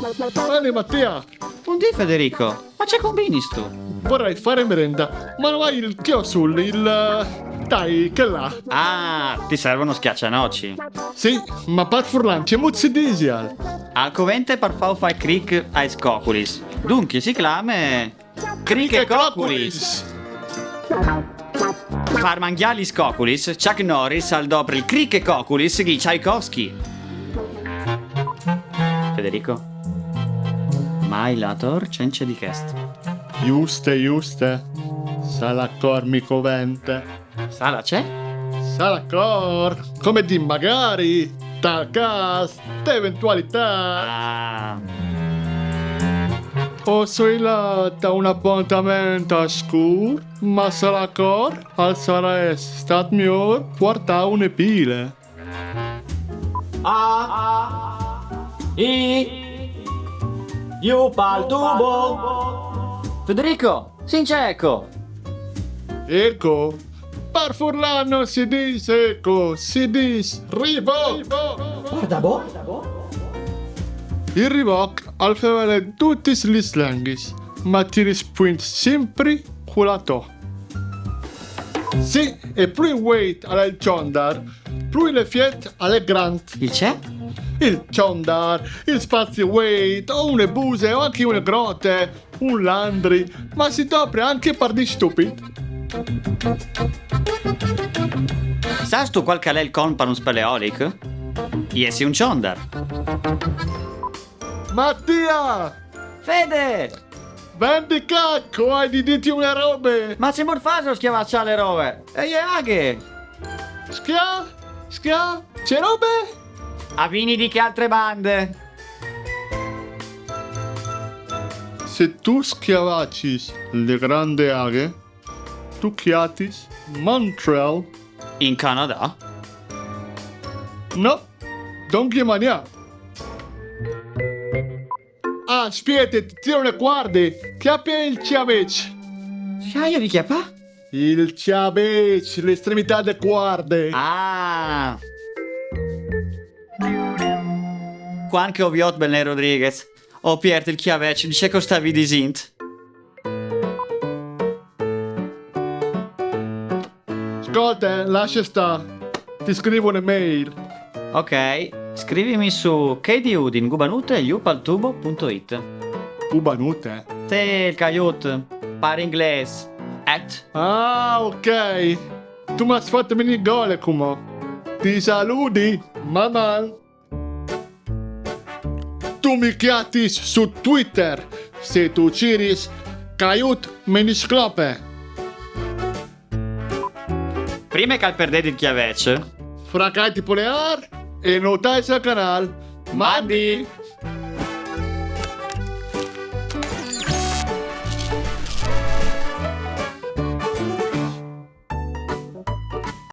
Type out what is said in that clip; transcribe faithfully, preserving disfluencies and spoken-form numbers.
Mandi Mattia! Bundì Federico, ma ce cumbinistu? Vorrei fare merenda, ma non hai il chiosul, il... eh, dai, che là. Ah, ti servono schiaccianoci. Sì, ma par furlan cemût si disial? Al covente par fâ fâ cric ai scoculis. Dunque si clame... Cric e coculis! Par mangjâ lis scoculis, Chuck Norris al dopre il cric e coculis di Tchaikovsky. Federico? Mai la tor cence di chest. Juste, juste. Sala cor mi covente. Sala ce? Sala cor, come dî magari, tal câs, te eventualitât. Ah. O soi lât a un apontament a scûr, ma sala cor al sarès stât miôr puartâ une pile. A, I, ju pal tubo. Federico, si ince eco. Eco? Par furlan no si dîs eco, si dîs rivoc. Guarda bo. Il rivoc al fevele dutis lis lenghis, ma ti rispuint simpri cu la tô. Sì, e plui vueit al è il çondar, plui l'efiet al è grant. Il ce? Il çondar, il spazi vueit, o une buse, o ancje une grote, un landri, ma si dopre ancje par dî stupit. Sâstu cuâl che al è il con par un speleolic? Jessi un çondar. Mattia! Fede! Ven di ca, che o ai di dîti une robe! Ma cemût fâstu a scjavâ lis robis? E je aghe! Scjâ? Scjâ? Ce robe? A vignî di chê altre bande! Se tu scjavacis la grande aghe, tu cjatis Montreal. In Canadà? No, dongje magnâ. Ah, spiete, ti tiri une cuarde. Cjape il cjavec. Ce aio di cjapâ? Il cjavec, l'estremitât de cuarde. Ah! Cuant che o viôt Belén Rodriguez, o piert il cjavec, di ce che o stavi disint. Scolte, lasse stâ. Ti scrivo une mail. Ok, scrivimi su kdudin gubanute ju pal tubo punto it. Gubanute? Sì, il caiut, par inglês. At. Ah, ok. Tu mi âs fat vignî gole cumò. Ti saludi, Maman. Tu mi cjatis su Twitter, se tu ciris Caiut Menisclope. Prime che al perdedi il cjavec. Fracaiti poleâr e notaiti al canâl. Mandi!